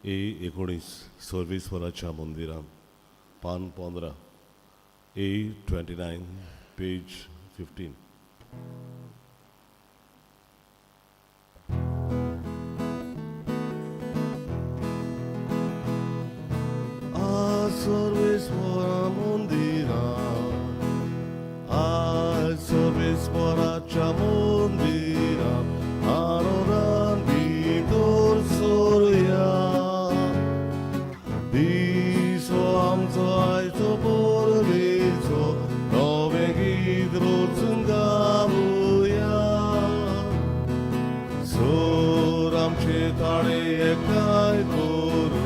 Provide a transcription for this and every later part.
ए 19 सर्वेस्वराच्या मंदिरान, पान 15, ए 29, पेज 15. सर्वेस्वरा मंदिरा, आज सर्वेस्वराच्या मंदिरा, आनंदान भितर सोरया. दिसो आमचो आयचो परबेचो, नवें गीत रचून गावया. सोर आमचे ताळे एकठांय करून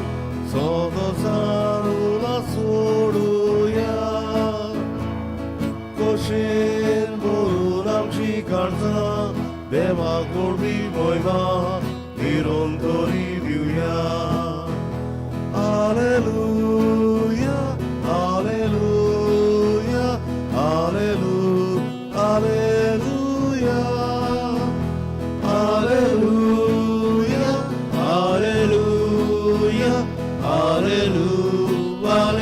सदोसान उला सोडुया. खोशेन भरून आमची काळजां देवाक व्हडवी मोयमा निरंतरी दिवया. Alleluia, Alleluia, Alleluia, Alleluia, Alleluia, Alleluia, Alleluia,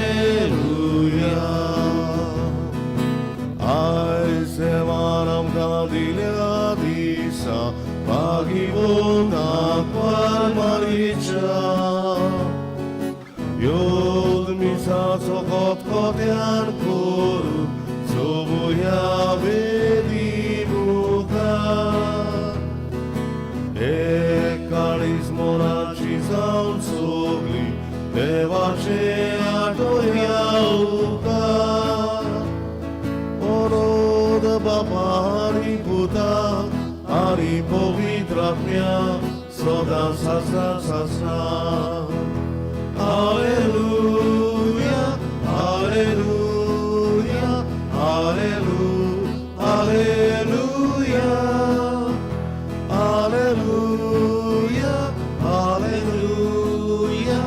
Alleluia. आयज देवान आमकां दिल्या दिसा, भागीवंत आंकवार मारियेच्या. योद मिसाचो खतखत्यान करून सोबुया वेदी मुखार. एक काळीज मनाची जावन सगली देवाचे आटोया उपकार. ओनोद बापा आनी पुता आनी पवित्र आत्म्या, सदां सासरा सासरा. Alleluia, Alleluia, Alleluia, Alleluia, Alleluia, Alleluia,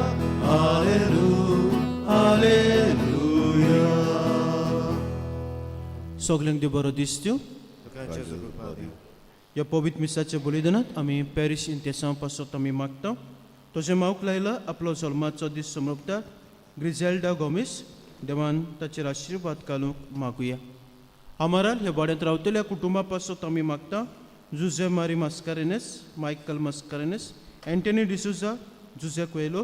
Alleluia, Alleluia. सगल्यांक देव बरो दिसत्यो. ह्या पवित्र मिसाच्या बलिदानांत आमी पॅरीस इंतेसांव पासत आमी मागता. तशें मावक लायला आपलो जल्माचो दीस समर्पता ग्रिजेल्डा गोमीस, देवान ताचेर आशिर्वाद घालूंक मागुया. आमाराल ह्या वाड्यांत रावतल्या कुटुंबा पासत आमी मागता. जुजे मारी मास्कारेनस, मायकल मास्कारेनस, एंटनी डिसुजा, जुजे कोयलो,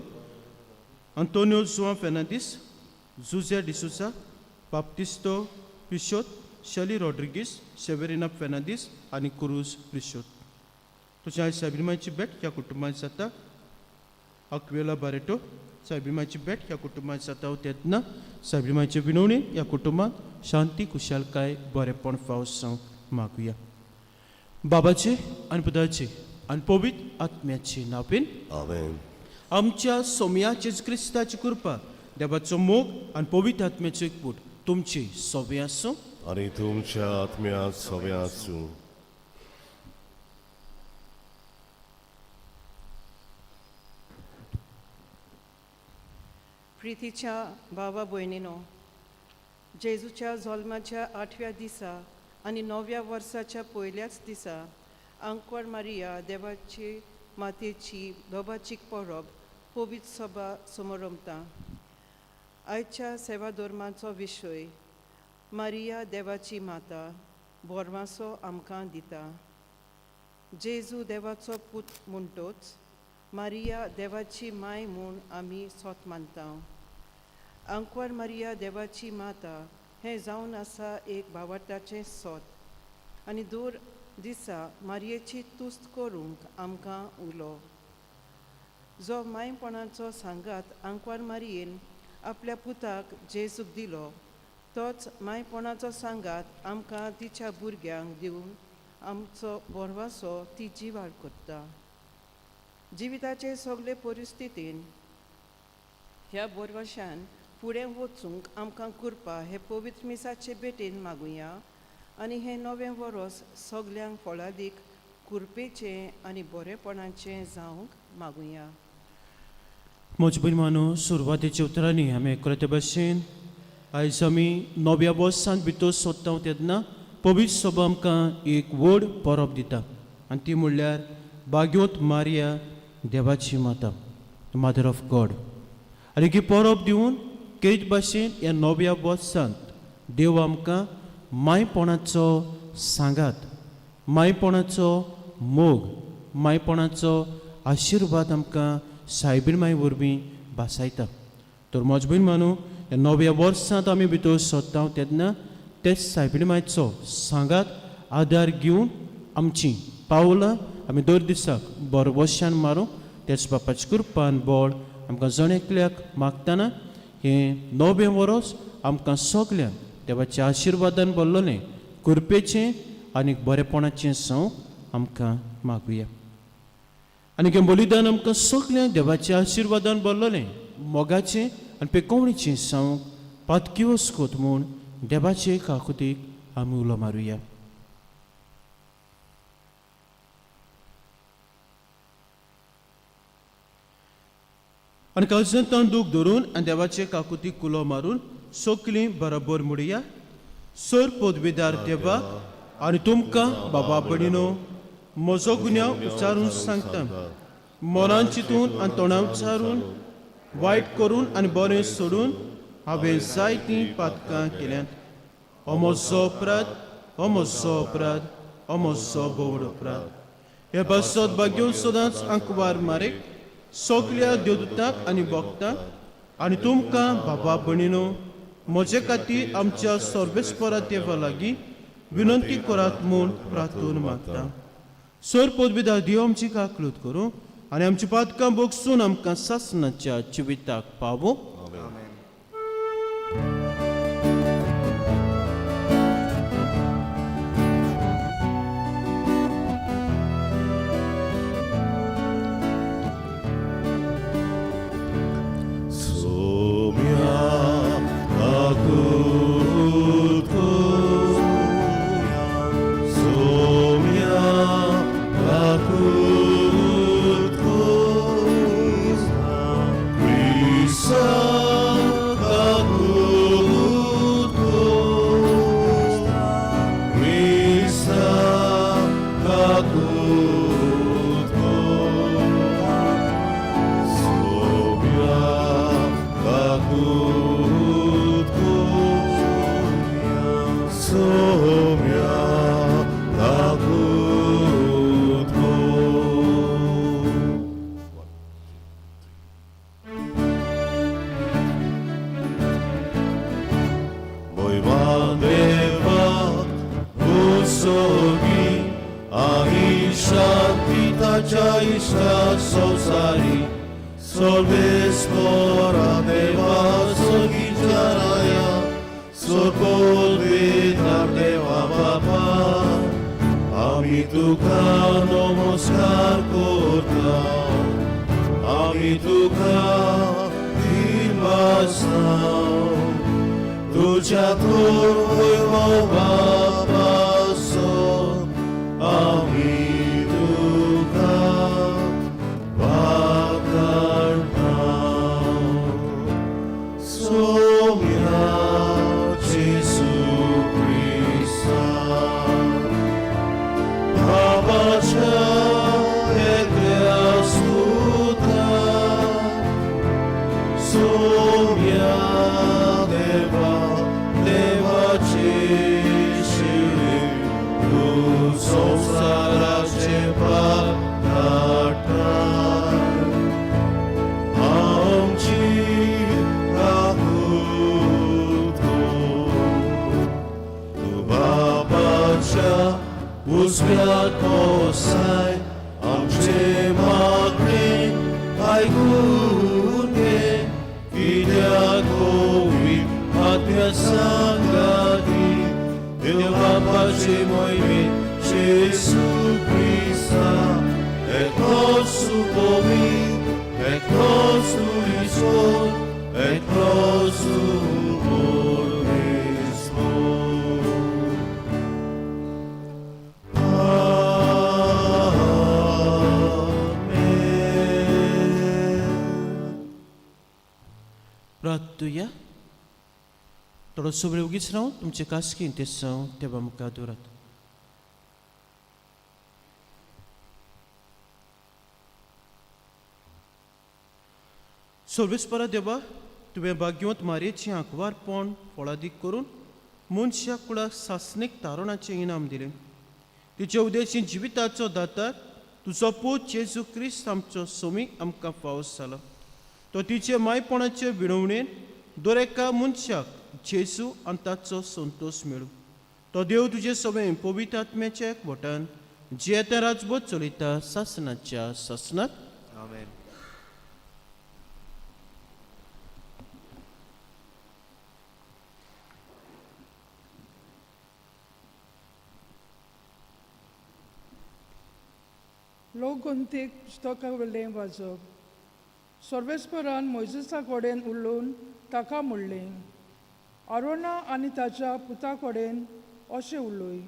अंतोनियो जुआ फेर्नांदीस, जुजे डिसुजा, बाप्तिस्तो पिशोत, शली रॉड्रिगीस, सेवेरिना फेर्नांदीस आनी क्रूज पिशोत. तशें आयज सायबिमाची भेट ह्या कुटुंबांत जाता. अक्वेला बारेटो, सायबिमाची भेट ह्या कुटुंबांत जाता तेन्ना सायबिमाची विनवणी ह्या कुटुंबांत शांती, खुशालकाय, बरेपण फावो जावंक मागुया. बाबाचे आनी पुताचे आनी पवित्र आत्म्याचे नांवेन. आमेन. आमच्या सोमया जेजू क्रिस्ताची कृपा, देवाचो मोग आनी पवित्र आत्म्याचो एकवट तुमची सोबे आसूं. आनी तुमच्या आत्म्यात सोबे आसूं. प्रितीच्या भावा भयणीनो, जेजूच्या जल्माच्या आठव्या दिसा आनी नव्या वर्साच्या पयल्याच दिसा आंकवार मारिया देवाची मातेची दोबाचीक परब पवित्र सभा समरंभता. आयच्या सेवा धर्माचो विशय, मारिया देवाची माता बोरवासो आमकां दिता. जेजू देवाचो पूत म्हणटोच मारिया देवाची माय म्हूण आमी सोत मानता. आंकवार मारिया देवाची माता हें जावन आसा एक भावार्थाचें सोत आनी दर दिसा मारयेची तुस्त करूंक आमकां उलो. जो मायपणाचो सांगात आंकवार मारयेन आपल्या पुताक जेजूक दिलो, तोच मायपणाचो सांगात आमकां तिच्या भुरग्यांक दिवन आमचो बोरवासो ती जिवाळ करता. जिविताचे सगळे परिस्थितीन ह्या बोरवाशान फुडें वचूंक आमकां कृपा हे पवित्र मिसाचे भेटेन मागुया आनी हें नवें वरोस सगल्यांक फळादीक, कृपेचें आनी बरेपणाचें जावंक मागुया. म्हज्या भयणीनो, सुरवातेच्या उतरांनी आमी आयकले ते भाशेन आयज आमी नव्या वर्सांत भितर सोदता तेन्ना पवित्र सभा आमकां एक व्हड परब दिता आनी ती म्हणल्यार भाग्योत मारिया देवाची माता. the mother of God. आनी ही परब दिवन केज भाशेन ह्या नव्या वर्सांत देव आमकां मायपणाचो सांगात, मायपणाचो मोग, मायपणाचो आशिर्वाद आमकां सायबीण माय वरवीं भासायता. तर म्हज भयण मानू ह्या नव्या वर्सांत आमी भितर सोदता तेन्ना तेच सायबीण मायचो सांगात आदार घेवन आमची पावलां आमी दर दिसाक बरवशान मारूं. तेच बापाच्या कृपान बळ आमकां जण एकल्याक मागतना हें नवें वर्स आमकां सगल्यांक देवाच्या आशिर्वादान भरलेलें कृपेचें आनी बरेपणाचें संव आमकां मागुया. आनी हें बलिदान आमकां सगल्यांक देवाच्या आशिर्वादान भरलेलें मोगाचें आनी पेकोवणीचें संव पातकी वस्कोत म्हूण देवाचे काकुतीक आमी उलो मारुया. आनी काळजांत दूख धरून आनी देवाचे काकुतीक कुलो मारून सगलीं बरोबर म्हणुया. सर पदवीदार देवा आनी तुमकां बाबा भयणीनो म्हजो गुन्यांव उच्चारून सांगता. मनान चिंतून आनी तोंडा उच्चारून वायट करून आनी बरें सोडून हांवें जायतीं पातकां केल्यांत. हो म्हजो अपराध, हो म्हजो अपराध, हो म्हजो भोवड अपराध. हे पासत भाग्यो सदांच आंकवार मारेक सगल्या देवदूतांक आनी भक्तांक आनी तुमकां बाबा भयणीनो म्हजे खातीर आमच्या सर्वेस्परा देवा लागीं विनंती करात म्हूण प्रार्थून मागता. सर पदवीदार देव आमची काकलूत करूं आनी आमची पातकां भोगसून आमकां सासणाच्या जिविताक पावों. Somia kakutko, Somia kakutko, Krisa kakutko, Krisa kakutko. Somia kakutko, Somia kakutko. Moj deva usogi ahi shanti tacha ishta sosari Solvespora deva sogi charaya Sokodvitar deva baba Ami tuka নমস্কার করতাম, আমি তুকা দিবাসতাম, তুঝা তোর হইব বাপাস, আমি তুকা বাকারতাম। Somia Jesu Krista, Babacha Ekleasuta, Somia Deva, Deva Chishiri, Tu Samsarache Patar, Amchi Kakutko, Tu Babacha उजव्या कोसाय आमचे मागणे आयकून घे, कित्याक कोवी आत्म्या सांगाती देव बापाचे मोहिमे जेसू क्रिस्ता एकलोच तूं कोवी, एकलोच तूं ईश्वर, एकलोच तूं परमेश्वर. Amen. प्रार्थुया. थोडोसो वेळ ओगीच रावन तुमचे कास्कीन ते संव देवा मुखार दवरात. सर्वेस्परा देवा, तुवें भाग्यवंत मारयेचें आंकवारपण फळादीक करून मनशा कुळाक सासणीक तारुणाचें इनाम दिलें. तिचे उदेशी जिविताचो दातार तुजो पूत जेजू क्रिस्त आमचो सोमी आमकां फावस जालो. तो तिचे मायपणाचे विणवणेन दर एका मनशाक जेजू आनी ताचो संतोश मेळूं. तो देव तुजे सवें पवित्र आत्म्याच्या एकवटान जियेता राजबोध चलयता सासनाच्या सासनात. आमेन. लोकगंतीक पुस्तका वयलें वाजप. सर्वेस्परान मोयजेसा कडेन उलोवन ताका म्हणलें, आरोना आनी ताच्या पुता कडेन अशें उलय,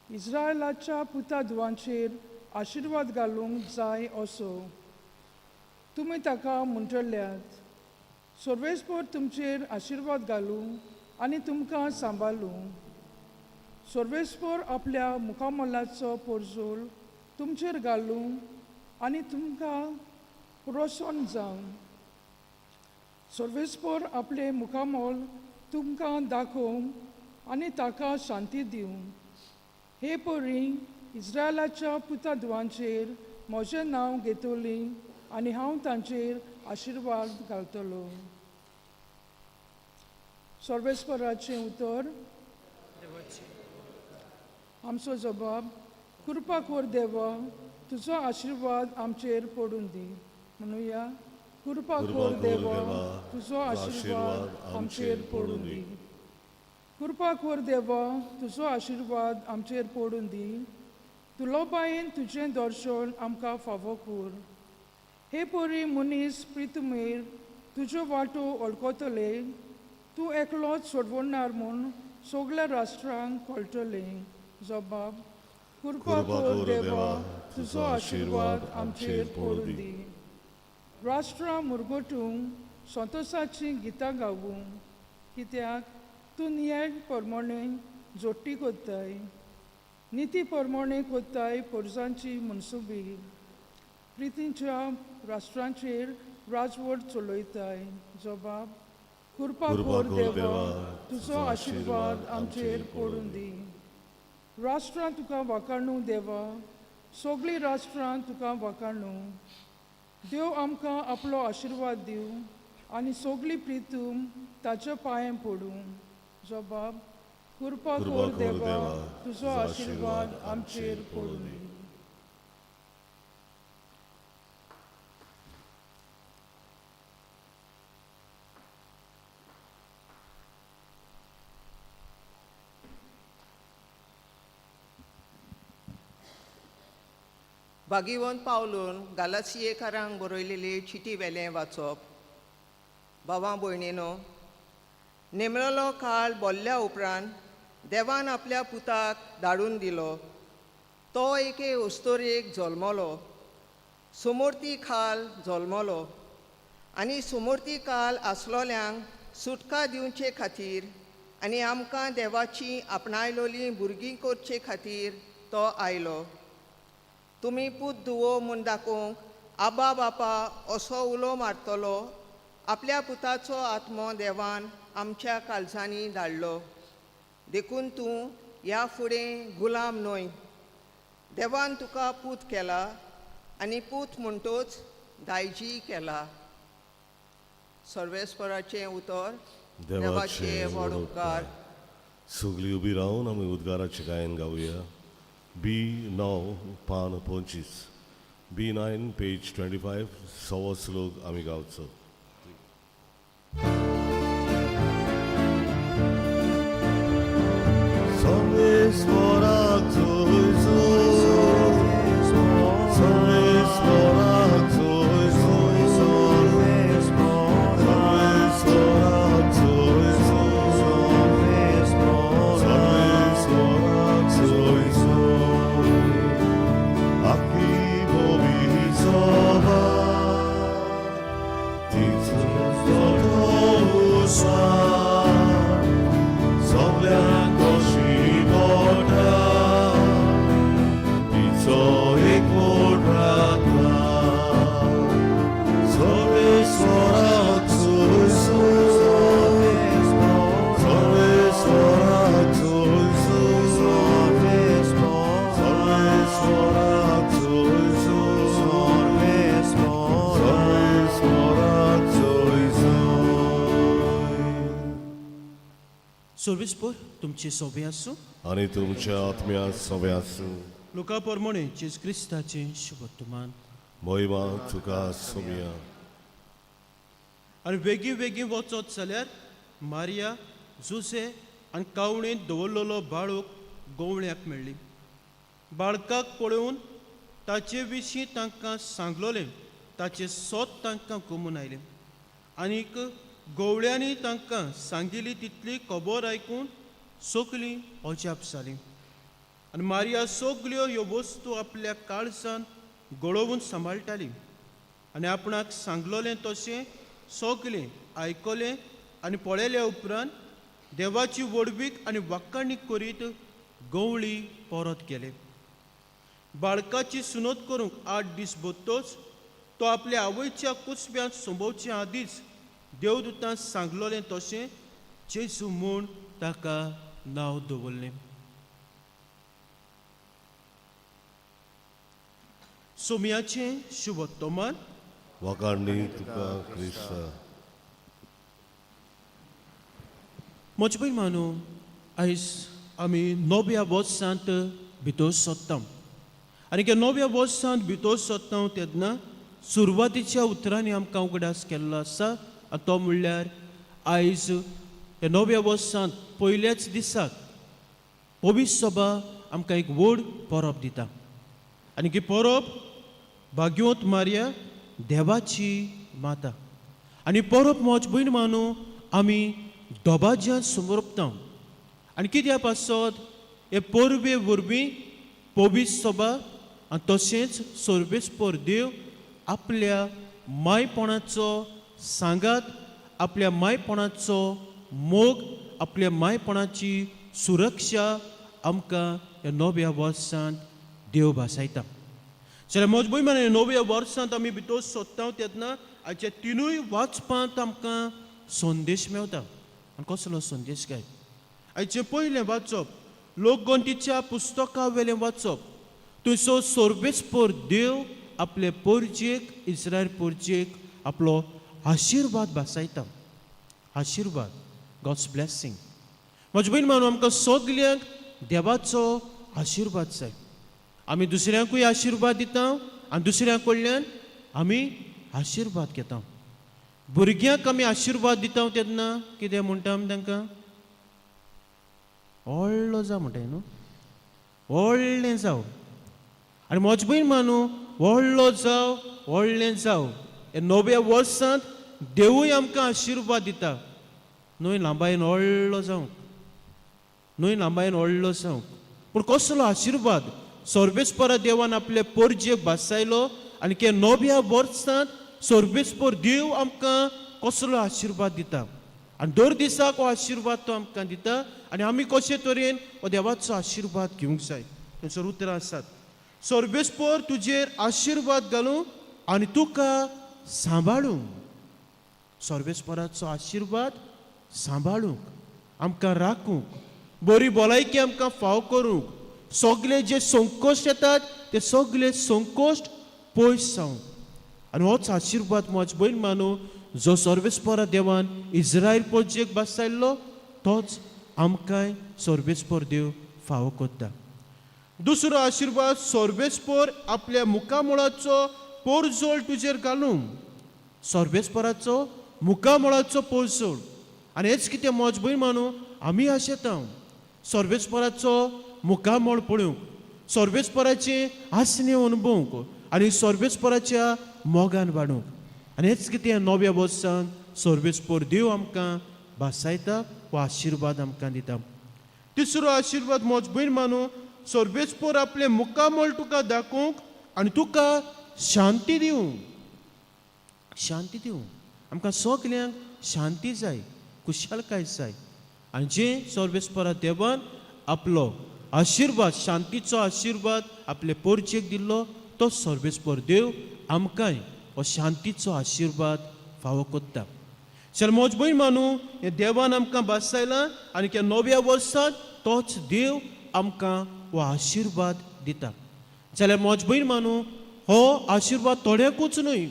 इस्रायलाच्या पुता धुवांचेर आशिर्वाद घालूंक जाय असो तुमी ताका म्हणटल्यात. सर्वेस्पर तुमचेर आशिर्वाद घालूं आनी तुमकां सांबाळूं. सर्वेस्पर आपल्या मुखामोलाचो पोरजोल तुमचेर घालूं आनी तुमकां प्रसन्न जावं. सर्वेस्पर आपलें मुखामोल तुमकां दाखोवं आनी ताका शांती दिवं. हे परी इस्रायलाच्या पुता धुवांचेर म्हजें नांव घेतली आनी हांव तांचेर आशिर्वाद घालतलो. सर्वेस्पराचें उतर. आमचो जबाब, कृपा कर देवा, तुजो आशिर्वाद आमचेर पडून दी. म्हणुया, कृपा कर देवा, तुजो आशिर्वाद आमचेर पडून दी. कृपा कर देवा, तुजो आशिर्वाद आमचेर पडून दी. तुलोबायेन तुजें दर्शन आमकां फावो कर. हे परी मनीस प्रितुमेर तुज्यो वाटो वळखतले. तूं एकलोच सोडवणार म्हूण सगल्या राष्ट्रांक कळटलें. जबाब, कृपा कर देवा, तुजो आशिर्वाद आमचेर पडून दी. राष्ट्रां मुरगटूंक संतोसाचीं गितां गावूं, कित्याक तूं न्याय परमणे जोडटी कोत्ताय, निती परमणे कोत्ताय पोरसांची मनसुबी. प्रितीच्या राष्ट्रांचेर राजवट चलयताय. जबाब, कृपा कर देवा, तुजो आशिर्वाद आमचेर पडून दी. राष्ट्रां तुका वाखाणू देवा, सगळीं राष्ट्रां तुका वाखाणू. देव आमकां आपलो आशिर्वाद दिवं आनी सगळीं प्रितूम ताच्या पांये पडूं. जबाब, कृपा कर देवा, तुजो आशिर्वाद आमचेर पडूं दी. भागीवंत पावलून गालासियेकारांक बरयलेली चिटी वेलें वाचप. भावां भयणीनो, नेमलेलो काळ बोल्ल्या उपरांत देवान आपल्या पुताक धाडून दिलो. तो एके अस्तोरेक जल्मलो, सुमूर्ती खाल जल्मलो आनी सुमूर्ती काल आसलोल्यांक सुटका दिवचे खातीर आनी आमकां देवाची आपणायलोली भुरगीं करचे खातीर तो आयलो. तुमी पूत धुवो म्हूण दाखोवंक आबा बापा असो उलो मारतलो आपल्या पुताचो आत्मो देवान आमच्या काळजांनी धाडलो. देखून तूं ह्या फुडें गुलाम न्हय, देवान तुका पूत केला आनी पूत म्हणटोच दायजी केला. सर्वेस्पराचें उतर. देवाचे व्हड उपकार. सगळीं उबी रावन आमी उद्गाराचें गायन गावया. बी 9 पान 25, बी 9 पेज 25, सवो श्लोक आमी गावचो. सर्वेस्पराक जोयसो, सर्वेस्पराक जोयसो, सर्वेस्पराक जोयसो, सर्वेस्पराक जोयसो. आखी भोवी सभा तिचो सगल्यांक कशी पोटा तिचो एकवट राखता. सर्वेस्पराक सर्वेस्पोर तुमचे सोबे आसूं. आनी तुमच्या आत्म्या सोबे आसूं. लुका पोरमोणे जेजू क्रिस्ताचें शुभत्मान. मोहिमा तुका सोबया. आनी वेगीं वेगीं वचत जाल्यार मारिया, जुसे आनी कावणेंत दवरलेलो बाळूक गोवळ्याक मेळ्ळी. बाळकाक पळोवन ताचे विशीं तांकां सांगलोलें ताचें सोद तांकां गोमून आयलें. आनीक गोवळ्यांनी तांकां सांगिल्ली तितली खबर आयकून सगलीं अजाप जालीं. आनी मारिया सगल्यो ह्यो वस्तू आपल्या काळजान गळोवन सांबाळटाली आनी आपणाक सांगलोलें तशें सगलें आयकलें आनी पळयल्या उपरांत देवाची व्हडवीक आनी वाखाणी करीत गवळी परत गेले. बाळकाची सुनत करूंक 8 दीस बत्तोच तो आपल्या आवयच्या कुसब्यांत सोंपोवचे आदींच देवदूतान सांगलोलें तशें जेजू म्हूण ताका नांव दवरलें. सोम्याचें शुभत्तमान. वाखाणणी तुका क्रिस्ता. म्हजे पय मानू, आयज आमी नव्या वर्सांत भितर सोदता आनी त्या नव्या वर्सांत भितर सोदता तेन्ना सुरवातीच्या उतरांनी आमकां उगडास केल्लो आसा आनी तो म्हणल्यार आयज ह्या नव्या वर्सांत पयल्याच दिसाक पवित्र सभा आमकां एक व्हड परब दिता आनी ही परब भाग्यवंत मारिया देवाची माता. आनी परब म्हज भयण मानू आमी दोबाज्यान समर्पता आनी कित्या पासत हे परबे वरवीं पवित्र सभा आनी तशेंच सर्वेस्पर देव आपल्या मायपणाचो सांगात, आपल्या मायपणाचो मोग, आपल्या मायपणाची सुरक्षा आमकां ह्या नव्या वर्सांत देव भासायता. जाल्यार म्हज भय माने नव्या वर्सांत आमी भितर सोदता तेन्ना आयच्या तिनूय वाचपांत आमकां संदेश मेवता. आनी कसलो संदेश काय? आयचें पयलें वाचप लोकगंतीच्या पुस्तका वेलें वाचप. थंयसर सर्वेस्पर देव आपले पोरजेक, इस्रायल पोरजेक आपलो आशिर्वाद भासायता. आशिर्वाद, गॉड्स ब्लेसींग. म्हजे भयण मानू, आमकां सगल्यांक देवाचो आशिर्वाद जाय. आमी दुसऱ्यांकूय आशिर्वाद दिता आनी दुसऱ्यां कडल्यान आमी आशिर्वाद घेता. भुरग्यांक आमी आशिर्वाद दिता तेन्ना कितें म्हणटा आमी तांकां? व्हडलो जावं म्हणटाय न्हू, व्हडलें जावं. आनी म्हज भयण मानू, व्हडलो जावं, व्हडलें जावं, ह्या नव्या वर्सांत देवूय आमकां आशिर्वाद दिता न्हय लांबायेन व्हडलो जावंक, न्हय लांबायेन व्हडलो जावंक. पूण कसलो आशिर्वाद सर्वेस्परा देवान आपले पोरजेक भासायलो आनी त्या नव्या वर्सांत सर्वेस्पर देव आमकां कसलो आशिर्वाद दिता आनी दर दिसाक हो आशिर्वाद तो आमकां दिता आनी आमी कशे तरेन हो देवाचो आशिर्वाद घेवंक जाय. थंयसर उतरां आसात, सर्वेस्पर तुजेर आशिर्वाद घालूं आनी तुका सांबाळूं. सर्वेस्पराचो आशिर्वाद सांबाळूंक, आमकां राखूंक, बरी भलायकी आमकां फाव करूंक, सगळे जे संकोश्ट येतात ते सगळे संकोश्ट पयस जावंक. आनी होच आशिर्वाद म्हज भयण मानू जो सर्वेस्परा देवान इस्रायल पोरजेक भासायल्लो तोच आमकांय सर्वेस्पर देव फावो करता. दुसरो आशिर्वाद, सर्वेस्पर आपल्या मुखामळाचो पोरजोळ तुजेर घालूंक. सर्वेस्पराचो मुखामळाचो पोरजोळ. आनी हेच कितें म्हज भयण मानू आमी आशेता सर्वेस्पराचो मुखामळ पळोवंक, सर्वेस्पराचें हांसणें अणभवंक आनी सर्वेस्पराच्या मोगान वाडूंक. आनी हेच कितें नव्या वर्सान सर्वेस्पर देव आमकां भासायता वा आशिर्वाद आमकां दिता. तिसरो आशिर्वाद म्हज भयण मानू, सर्वेस्पर आपलें मुखामळ तुका दाखोवंक आनी तुका शांती दिवंक. शांती दिवंक. आमकां सगल्यांक शांती जाय, खुशालकाय जाय. आनी जें सर्वेस्परा देवान आपलो आशिर्वाद, शांतीचो आशिर्वाद आपले पोरजेक दिल्लो तो सर्वेस्पर देव आमकांय हो शांतीचो आशिर्वाद फावो करता. चल म्हज भयण मानू, हें देवान आमकां भासायलां आनी त्या नव्या वर्सांत तोच देव आमकां हो आशिर्वाद दिता. जाल्यार म्हज भयण मानू, हो आशिर्वाद थोड्यांकूच न्हय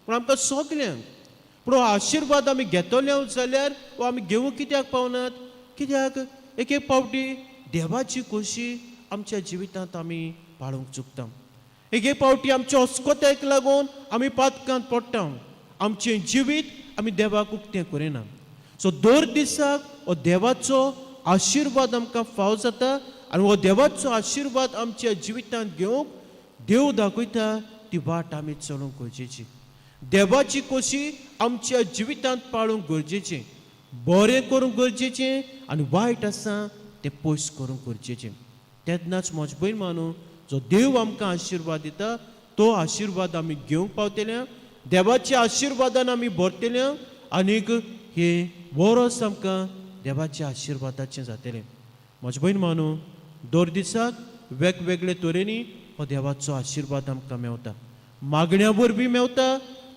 पूण आमकां सगल्यांक. पूण हो आशिर्वाद आमी घेतले जाल्यार हो आमी घेवंक कित्याक पावनात? कित्याक एक एक पावटी देवाची खोशी आमच्या जिवितांत आमी पाळूंक चुकता. एक एक पावटी आमच्या अस्कोतायक लागून आमी पातकांत पडटा, आमचें जिवीत आमी देवाक उक्तें करिना. सो दर दिसाक हो देवाचो आशिर्वाद आमकां फाव जाता आनी हो देवाचो आशिर्वाद आमच्या जिवितांत घेवंक देव दाखयता ती वाट आमी चलूंक गरजेची. देवाची खोशी आमच्या जिवितांत पाळूंक गरजेचें, बरें करूंक गरजेचें आनी वायट आसा तें पयस करूंक गरजेचें. तेन्नाच म्हज भयण मानू जो देव आमकां आशिर्वाद दिता तो आशिर्वाद आमी घेवंक पावतले, देवाच्या आशिर्वादान आमी भरतले आनीक हे वरस आमकां देवाच्या आशिर्वादाचें जातलें. म्हज भयण मानू दर दिसाक वेगवेगळे तरेनी हो देवाचो आशिर्वाद आमकां मेवता, मागण्या वरवीं मेवता,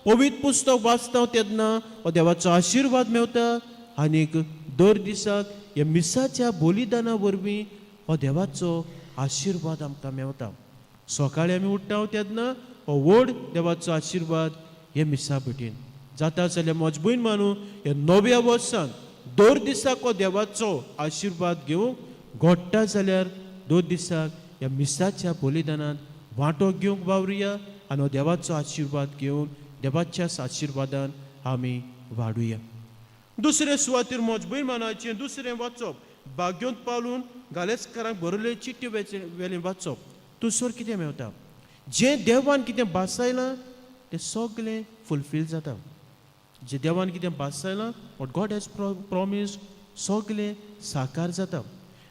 पवित्र पुस्तक वाचता तेन्ना हो देवाचो आशिर्वाद मेवता आनीक दर दिसाक ह्या मिसाच्या बलिदाना वरवीं हो देवाचो आशिर्वाद आमकां मेवता. सकाळीं आमी उठ्ठा तेन्ना हो व्हड देवाचो आशिर्वाद हे मिसा भेटेन जाता. जाल्यार म्हज भयण मानू ह्या नव्या वर्सान दर दिसाक हो देवाचो आशिर्वाद घेवंक घडटा जाल्यार दर दिसाक ह्या मिसाच्या बलिदानांत वांटो घेवंक वावरुया आनी हो देवाचो आशिर्वाद घेवन देवाच्या आशिर्वादान आमी वाडुया. दुसरे सुवातेर म्हज भयण मानाचें दुसरें वाचप भाग्योंत पावलून गालेस्कारांक बरयल्ले चिट्टी वेलें वाचप. थंयसर कितें मेवता, जें देवान कितें भासायलां तें सगळें फुलफील जाता. जें देवान कितें भासायलां, what God has promise, सगळें साकार जाता.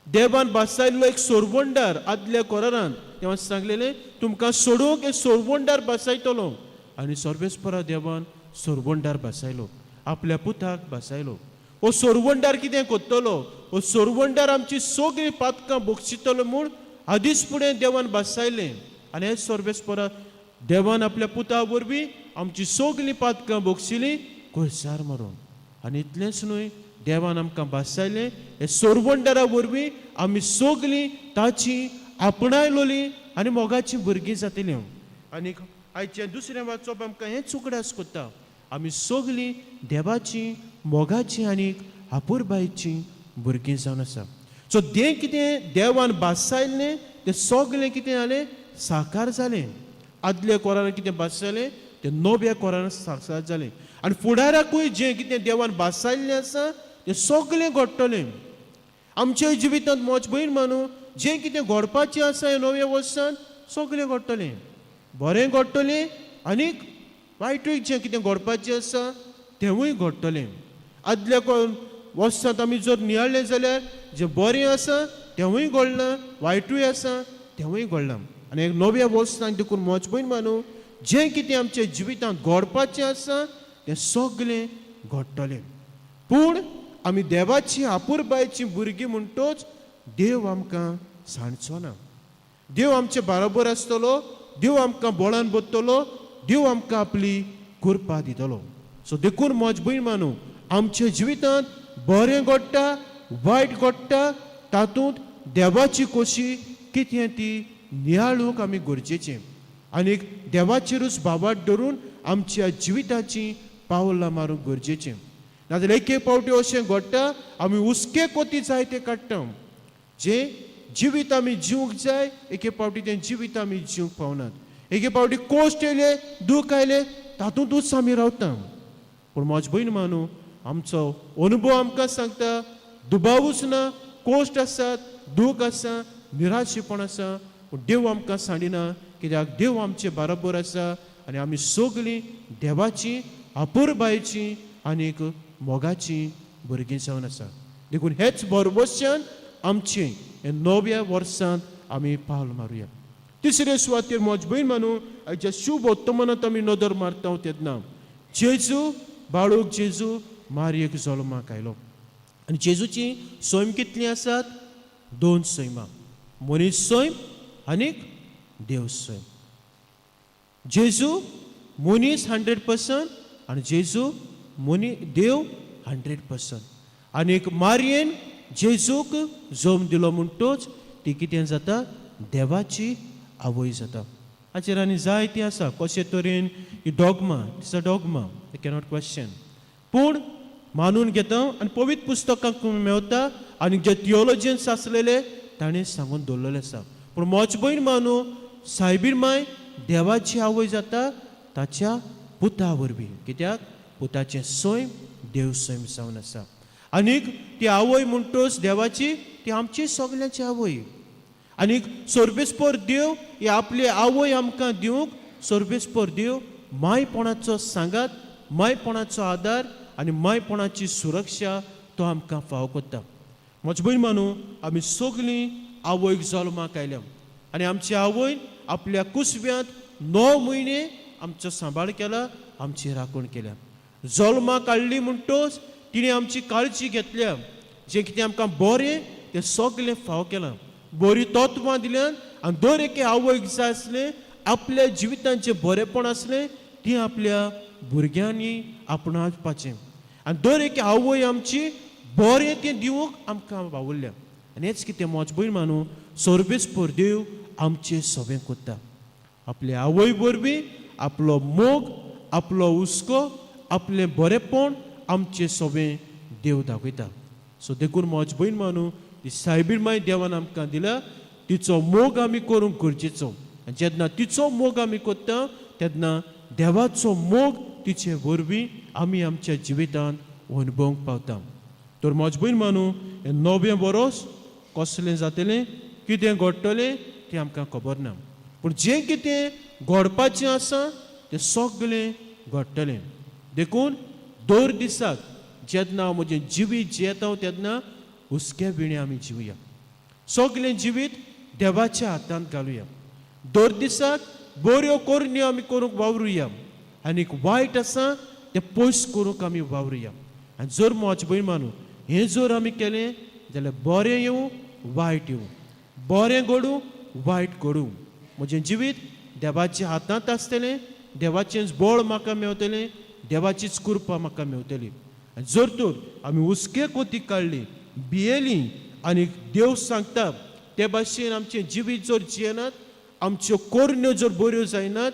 देवान भासायल्लो एक सोरवंडार आदल्या कोरारान देवान सांगलेलें तुमकां सोडोवंक एक सोरवंडार भासायतलो आनी सर्वेस्परा देवान सोरवंडार भासायलो, आपल्या पुताक भासायलो. हो सोरवंडार कितें करतलो, हो सोरवंडार आमची सगळीं पातकां बक्षितलो म्हूण आदींच फुडें देवान भासायलें आनी हे सर्वेस्परा देवान आपल्या पुता वरवीं आमची सगळीं पातकां बक्षिलीं कोळसार मारून. आनी इतलेंच न्हय, देवान आमकां भासायलें हे सोरवंडारा वरवीं आमी सगळीं ताची आपणायलोली आनी मोगाची भुरगीं जातलीं. आनी आयचें दुसरें वाचप आमकां हेंच उगडास करता, आमी सगळीं देवाची मोगाची आनी आपुरबायेची भुरगीं जावन आसा. सो तें कितें देवान भासायल्लें तें सगळें कितें जालें, साकार जालें. आदल्या कोरान कितें भासायलें तें नव्या कोरान साकार जालें आनी फुडाराकूय जें कितें देवान भासायल्लें आसा तें सगळें घडटलें. आमच्या जिवितांत म्हज भयण मानू जें कितें घडपाचें आसा ह्या नव्या वर्सान सगळें घडटलें, बरें घडटलें आनीक वायटूय जें कितें घडपाचें आसा तेंवूय घडटलें. आदल्या वर्सांत आमी जर नियाळ्ळें जाल्यार जें बरें आसा तेंवूय घडलां, वायटूय आसा तेंवूय घडलां. आनी एक नव्या वर्सांत देखून म्हज भयण मानू जें कितें आमच्या जिवितांत घडपाचें आसा तें सगळें घडटलें. पूण आमी देवाची आपुरबायेची भुरगीं म्हणटोच देव आमकां सांडचो ना. देव आमचे बरोबर आसतलो, देव आमकां बोळान बदतलो, देव आमकां आपली कृपा दितलो. सो देखून म्हज भयण मानू आमच्या जिवितांत बरें घडटा वायट घडटा तातूंत देवाची खोशी कितें ती नियाळूंक आमी गरजेचें आनीक देवाचेरूच भावार्थ धरून आमच्या जिविताची पावलां मारूंक गरजेचें. नाजाल्यार एक एक पावटी अशें घडटा आमी हुस्के कोती जाय तें काडटा, जें जिवीत आमी जिवंक जाय एक एक पावटी तें जिवीत आमी जिवंक पावनात. एक एक पावटी कोश्ट येयले, दूख आयले तातूंतूच आमी रावता. पूण म्हज भयण मानू आमचो अनुभव आमकां सांगता दुबावूच ना, कोश्ट आसात, दूख आसा, निराशेपण आसा, पूण देव आमकां सांडिना कित्याक देव आमचे बरोबर आसा आनी आमी सगळीं देवाची आपुरबायेची आनीक मोगाची भुरगीं जावन आसा. देखून हेच भरवश्यान आमचें हे नव्या वर्सांत आमी पावल मारुया. तिसरे सुवातेर म्हज भयण मानू आयच्या शुभ वर्तमानांत आमी नदर मारता तेन्ना जेजू बाळूक जेजू मारयेक जल्माक आयलो आनी जेजूची सैम कितलीं आसात, दोन सैमां, मनीस सैम आनीक देव सैम. जेजू मनीस 100% आनी जेजू मनी देव 100%. आनीक मारयेन जेजूक जल्म दिलो म्हणटोच ती कितें जाता, देवाची आवय जाता. हाचेर आनी जायतीं आसा कशे तरेन ही dogma, it's a dogma, I cannot question. पूण मानून घेता आनी पवित्र पुस्तकांक मेवता आनी जे थियोलॉजियन्स आसलेले ताणें सांगून दवरलेलें आसा. पूण म्हज भयण मानू सायबीण माय देवाची आवय जाता ताच्या पुता वरवीं, कित्याक पुताचें सैम देव सैम जावन आसा. आनीक ती आवय म्हणटच देवाची ती आमची सगल्यांची आवय. आनीक सर्वेस्पर देव ही आपली आवय आमकां दिवंक सर्वेस्पर देव मायपणाचो सांगात, मायपणाचो आदार आनी मायपणाची सुरक्षा तो आमकां फावो करता. म्हज भयण मानू आमी सगळीं आवयक जल्माक आयल्या आनी आमची आवयन आपल्या कुसव्यांत 9 म्हयने आमचो सांबाळ केला, आमची राखण केल्या. जल्माक हाडली म्हणटच तिणें आमची काळजी घेतल्या, जें कितें आमकां बरें तें सगळें फावो केलां, बरीं तत्वां दिल्यान आनी दर एके आवयक जाय आसलें आपल्या जिवितांचें बरेंपण आसलें ती आपल्या भुरग्यांनी आपणावपाचें आनी दर एके आवय आमची बरें तें दिवंक आमकां वावुरल्या. आनी हेंच कितें म्हज भयण मानू सर्वेस्पर देव आमचें सगळें करता. आपले आवय वरवीं आपलो मोग, आपलो हुस्को, आपलें बरेंपण आमचें सगळें देव दाखयता. सो देखून म्हज भयण मानू ती सायबीण माय देवान आमकां दिल्या तिचो मोग आमी करूंक गरजेचो. आनी जेन्ना तिचो मोग आमी करता तेन्ना देवाचो मोग तिचे वरवीं आमी आमच्या जिवितांत अणभवंक पावता. तर म्हज भयण मानू हें नवें वरोस कसलें जातलें, कितें घडटलें तें आमकां खबर ना, पूण जें कितें घडपाचें आसा तें सगळें घडटलें. देखून दर दिसाक जेन्ना हांव म्हजें जिवीत जियेता तेन्ना हुस्क्या विणें आमी जिवया, सगळें जिवीत देवाच्या हातांत घालुया. दर दिसाक बऱ्यो करण्यो आमी करूंक वावरुया आनीक वायट आसा तें पयस करूंक आमी वावरुया. आनी जर म्हज भयण मानू हें जर आमी केलें जाल्यार बरें येवं वायट येवं, बरें घडूं वायट घडूं, म्हजें जिवीत देवाच्या हातांत आसतलें, देवाचेंच बळ म्हाका मेवतलें, देवाचीच कृपा म्हाका मेवतली. आनी जर तर आमी हुस्के कोती काडली, भियेली आनी देव सांगता ते भाशेन आमचें जिवीत जर जियेनात, आमच्यो करण्यो जर बऱ्यो जायनात,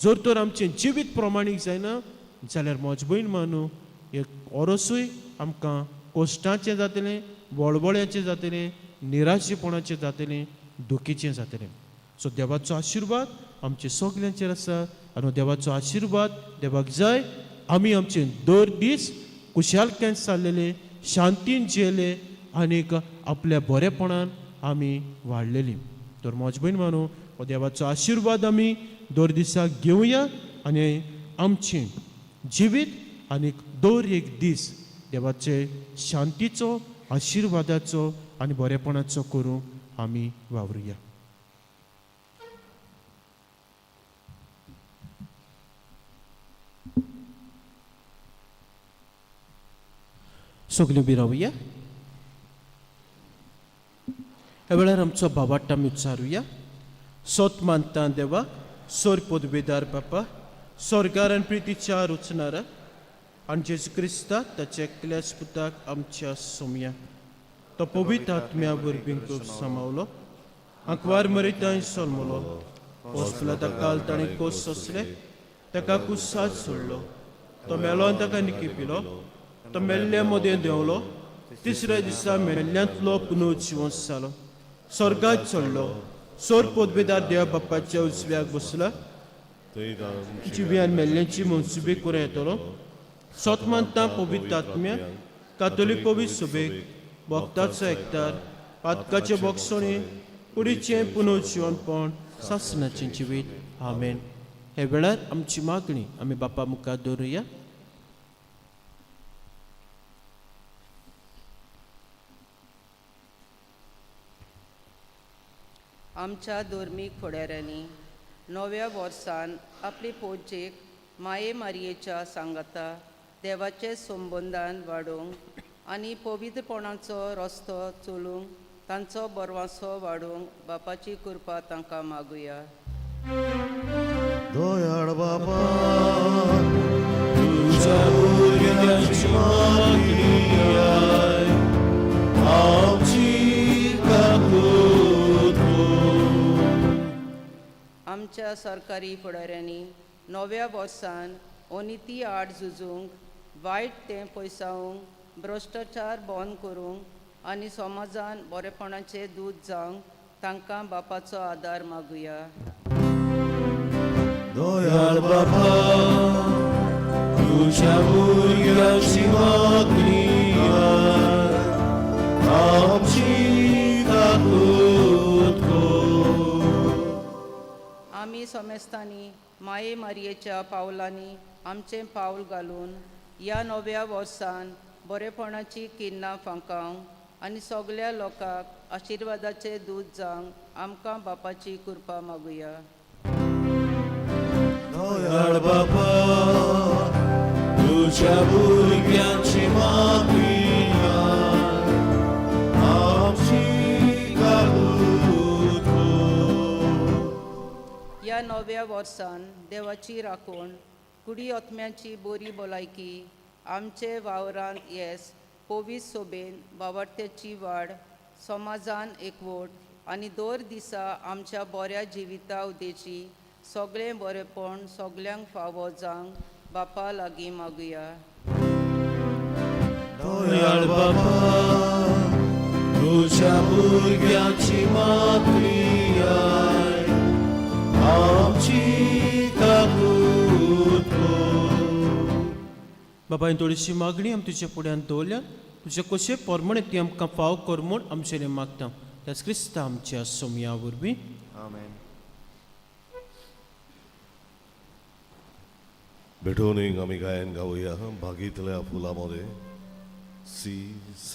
जर तर आमचें जिवीत प्रमाणीक जायना जाल्यार म्हज भयण मानू एक ओरोसूय आमकां कश्टाचें जातलें, वळवळ्याचें जातलें, निराशेपणाचें जातलें, दुखीचें जातलें. सो देवाचो आशिर्वाद आमचे सगल्यांचेर आसा आनी देवाचो आशिर्वाद देवाक जाय आमी आमचे दर दीस खुशालकायेन सारलेले, शांतीन जियेले आनीक आपल्या बरेपणान आमी वाडलेली. तर म्हज भयण मानू हो देवाचो आशिर्वाद आमी दर दिसाक घेवया आनी आमचें जिवीत आनीक दर एक दीस देवाचे शांतीचो, आशिर्वादाचो आनी बरेपणाचो करूंक आमी वावरुया. सगळीं उबी रावया. ह्या वेळार आमचो भावार्थ आमी उच्चारुया. सोत मानता देवा, सोर पदवेदार बापा, स्वर्गार आनी प्रितीच्या रुचणारा आनी जेजू क्रिस्ता ताच्या एकल्याच पुताक आमच्या सोमया तो पवित्र आत्म्या वरवीं सामावलो, आंकवार मरितांय सोलमलो, पोसला काल ताणें कोस सोंसले, ताका कुसाद सोडलो, तो मेलो आनी ताका निकी पिलो, तो मेल्ल्या मदें देंवलो, तिसऱ्या दिसा मेल्ल्यांतलो पुनर्जिवन जालो, स्वर्गात चडलो, सोर पदवेदार देवा बाप्पाच्या उजव्याक बसला, जिव्यान मेल्ल्यांची मनसुबे करूं येतलो. सोत मानता पवित्र आत्म्या, कातोलीक पवित्र सुबेक, भक्ताचो एकतार, पातकाचे बोगसणे, कुडीचें पुनर्जिवनपण, सासणाचें जिवीत. आमेन. हे वेळार आमची मागणी आमी बापा मुखार दवरुया. आमच्या धर्मीक फुडाऱ्यांनी नव्या वर्सान आपले पोंचेक माये मारयेच्या सांगाता देवाचे संबंदान वाडोवंक आनी पवित्रपणाचो रस्तो चलूंक तांचो बरवासो वाडोवंक बापाची कृपा तांकां मागुया. दयाळ बाबा तुझ्या भुरग्यांची मागणी आय, आमची काकूत कर. आमच्या सरकारी फुडाऱ्यांनी नव्या वर्सान अनिती आड झुजूंक वायट तें पयसावंक, भ्रश्टाचार बंद करूंक आनी समाजान बरेपणाचें दूद जावंक तांकां बापाचो आदार मागुया. दयाळ बाबा तुझ्या भुरग्यांची मागणी आमची काकूत कर. आमी समेस्तांनी माये मारयेच्या पावलांनी आमचें पावल घालून ह्या नव्या वर्सान बरेपणाची किन्नां फांकावंक आनी सगल्या लोकांक आशिर्वादाचें दूद जावंक आमकां बापाची कृपा मागुया. दयाळ बाबा तुझ्या भुरग्यांची मागणी आमची काकूत कर. ह्या नव्या वर्सान देवाची राखण, कुडी आत्म्याची बरी भलायकी, आमचे वावरांत येस, पवित्र सोबेन बावडत्याची वाड, समाजान एकवट आनी दर दिसा आमच्या बऱ्या जिविता उदेची सगळें बरेपण सगल्यांक फावो जावंक बापा लागीं मागुया. दयाळ बाबा तुझ्या भुरग्यांची मागणी आमची काकूत कर. बाबायन थोडीशी मागणी आमी तुज्या फुड्यान दवरल्या, तुजे कशे पोरमणे ती आमकां फाव कर म्हूण आमचें मागता, त्याच क्रिस्ता आमच्या सोमया वरवीं. आमेन. भेटवणीक आमी गायन गावया बागेंतल्या फुलां मदें सी स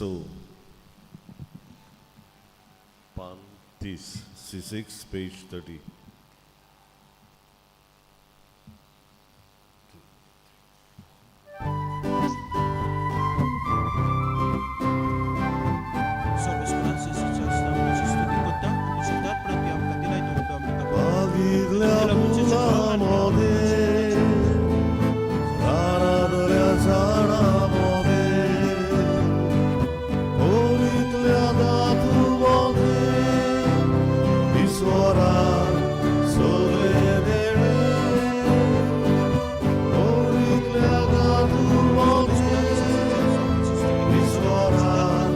पान 30, C6 page 30. सर्वेस्परा जेजूच्या नांवान तुजी स्तुती करता, तुज्या उदारपणान तुवें आमकां दिलाय तो उदक आमकां बागेंतल्या फुलां मदें रानांतल्या झाडां मदें ओरींतल्या धातू मदें ईश्वरान सगळें देणें. ओरींतल्या धातू मदें ईश्वरान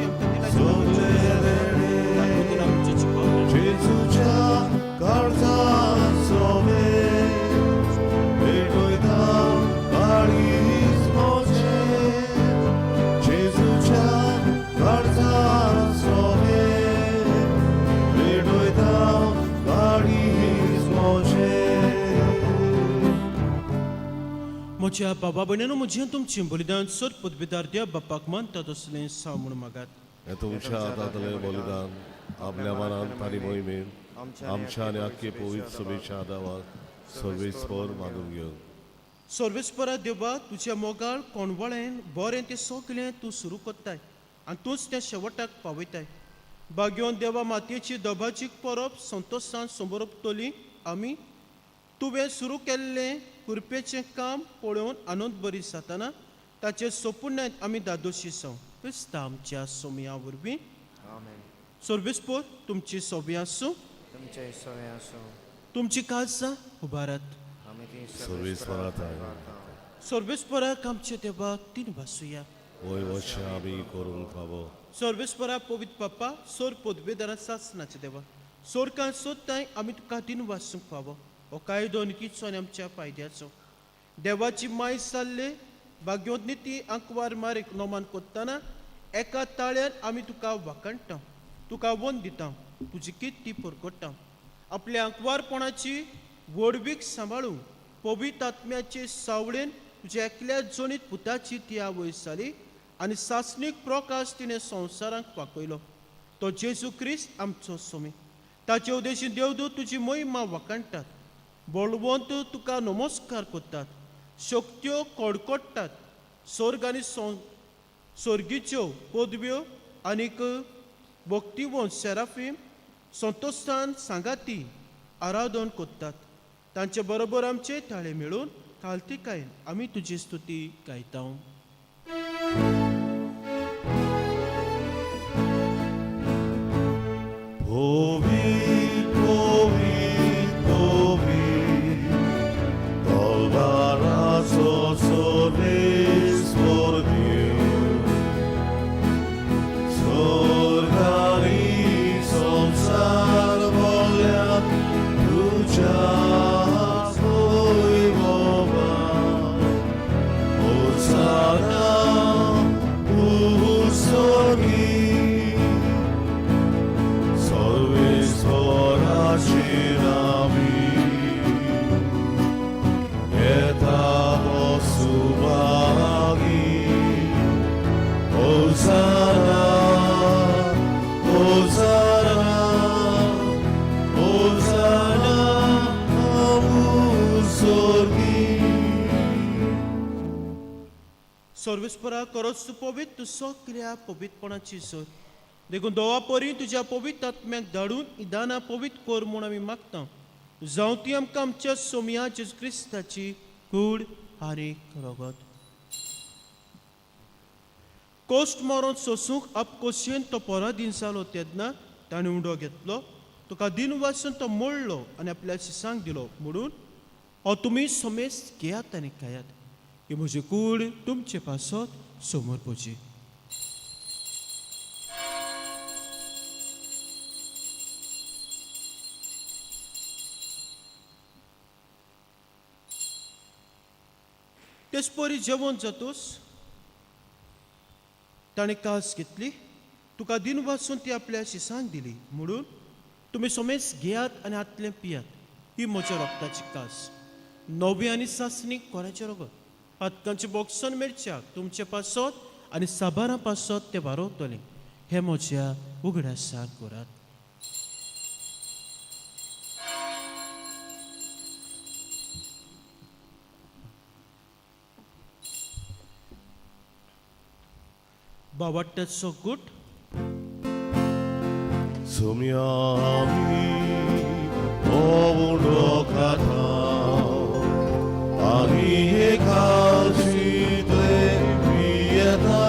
सगळें देणें. जेजूच्या काळजात सोबे भेटयता काळीज म्हजें. जेजूच्या काळजात सोबे भेटयता काळीज म्हजें. म्हज्या बाबा भयणांनो, म्हजें तुमचें बलिदान सर पदवीदार देव बापाक मानता तसलें साव म्हूण मागात. हें तुमच्या हातांतलें बलिदान आपल्या मनान आनी मोहिमेन आमच्या आनी आख्खे पवित्र सभेच्या आदावाक सर्वेस्पर मागून घेवन. सर्वेस्परा देवा, तुज्या मोगाळ कोणवळेन बरें तें सगळें तूं सुरू करताय आनी तूंच तें शेवटाक पावयताय. बागेवन देवा मातयेची दबाजीक परब संतोशान समोरपतली आमी तुवें सुरू केल्लें कृपेचें काम पळोवन आनंद बरी जाताना ताचे सोपुण्यात आमी दादोशी जावं, क्रिस्ता आमच्या सोमया वरवीं. आमेन. सर्वेस्पोर तुमची सोबी आसूं. तुमचे सगळे आसूं. तुमची काळजां उबारात. आमी ती सर्वेस्परा सर्वेस्पराक आमच्या देवाक तीन भासुया. वय वशें आमी करूंक फावो. सर्वेस्परा पवित्र बाप्पा, सोर पदवेदारा सासनाचे देवा, सोरकां सोदताय आमी तुका तीन वासूंक फावो. हो कायदो नितीचो आनी आमच्या फायद्याचो. देवाची माय जाल्ले भाग्योत निती आंकवार मारीक नोमान कोत्ताना एका ताळ्यान आमी तुका वाखाणटा, तुका वन दिता, तुजी किर्ती परगट्टा. आपल्या आंकवारपणाची व्हडवीक सांबाळूंक पवित्र आत्म्याचे सावळेन तुज्या एकल्या जणीत पुताची ती आवय जाली आनी सासणीक प्रकाश तिणें संवसाराक वाकयलो, तो जेजू क्रिस्त आमचो सोमी. ताचे उद्देशी देवदूत तुजी महिमा वाखाणटात, बळवंत तुका नमस्कार करतात, शक्त्यो कडकडटात, स्वर्ग आनी स्वर्गीच्यो पदव्यो आनीक भक्तिवंत सेराफीम संतोस्तान सांगाती आराधन करतात. तांचे बरोबर आमचे थाळे मेळून खालतिकायेन आमी तुजी स्तुती गायता. पवित्र पवित्र पवित्र तलवाराचो सर्वेस्पर. Hosanna, उस्वर्गी सर्वेश्वराची नामी येता तो सुभागी Hosanna, Hosanna, Hosanna, उस्वर्गी. सर्वेस्परा करोच तूं पवित्र, तूं सगळ्या पवित्रपणाची सर. देखून दोवा परी तुज्या पवित्र आत्म्याक धाडून इदाना पवित्र कर म्हूण आमी मागता, जावं ती आमकां आमच्या सोमया जेजू क्रिस्ताची कूड आनी रगत. कोश्ट मरोन सोसूंक आपकोशयेन तो परादीन जालो तेन्ना ताणें उंडो घेतलो, तुका दिन वासून तो मोडलो आनी आपल्या शिसांक दिलो म्हणून, हो तुमी समेस्त घेयात आनी खायात, ही म्हजी कूड तुमचे पासत समोर पोची. तेच परी जेवण जातूस ताणें कास घेतली, तुका दिन वाचून ती आपल्या शिसांक दिली म्हणून, तुमी समेज घेयात आनी हातलें पियात, ही म्हज्या रोगताची कास, नवी आनी सासणी कोराचें रगत. हातकांचें बोक्सन मेळच्याक तुमचे पासत आनी साबारां पासत तें वारोवतलें. हें म्हज्या उगडासाक करात. बावाट्याचो गुट. सोम्यामी उंडो खाता आनी एकाशीतले पियेता,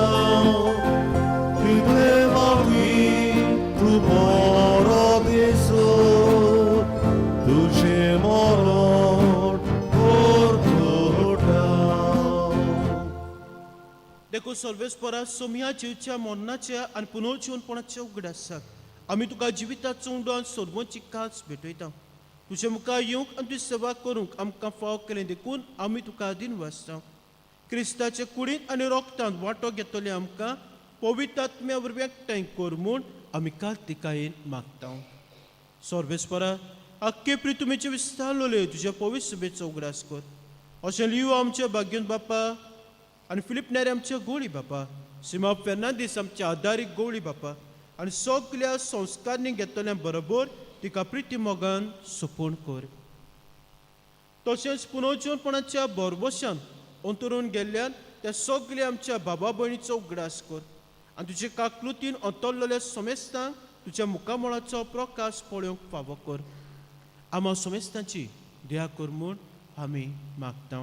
तितले मागीर तूं बरो दिसो, तुजें मरण परतुटा. देखून सर्वेस्परा सोमया जिवच्या मरणाच्या आनी पुनर्जीवनपणाच्या उगडासाक आमी तुका जिविताचो उंडो आनी सर्वांची कास भेटयता. तुजे मुखार येवंक आनी तुजी सेवा करूंक आमकां फाव केलें देखून आमी तुका दिन वाचता. क्रिस्ताचे कुडींत आनी रोगतांत वांटो घेतले आमकां पवित्र आत्म्या वरवीं एकठांय कर म्हूण आमी कार्तिकायेन मागता. सर्वेस्परा आख्खे प्रितुमेचे विस्तारलोले तुज्या पवित्र सभेचो उगडास कर. अशें लियो आमच्या भाग्यन बापा आनी फिलीप नेरे आमच्या गोळी बापा, सिमा फेर्नांदीस आमच्या आदारीक गोवळी बापा आनी सगल्या संस्कारणी घेतल्या बरोबर तिका प्रिती मोगान सोपूण कर. तशेंच पुनर्जीवनपणाच्या भरवशान अंतरून गेल्ल्यान त्या सगल्या आमच्या बाबा भयणीचो उगडास कर आनी तुजे काकलुतीन अंतरलेल्या समेस्तांक तुज्या मुखामळाचो प्रकाश पळोवंक फावो कर. आमा समेस्तांची दया कर म्हूण आमी मागता.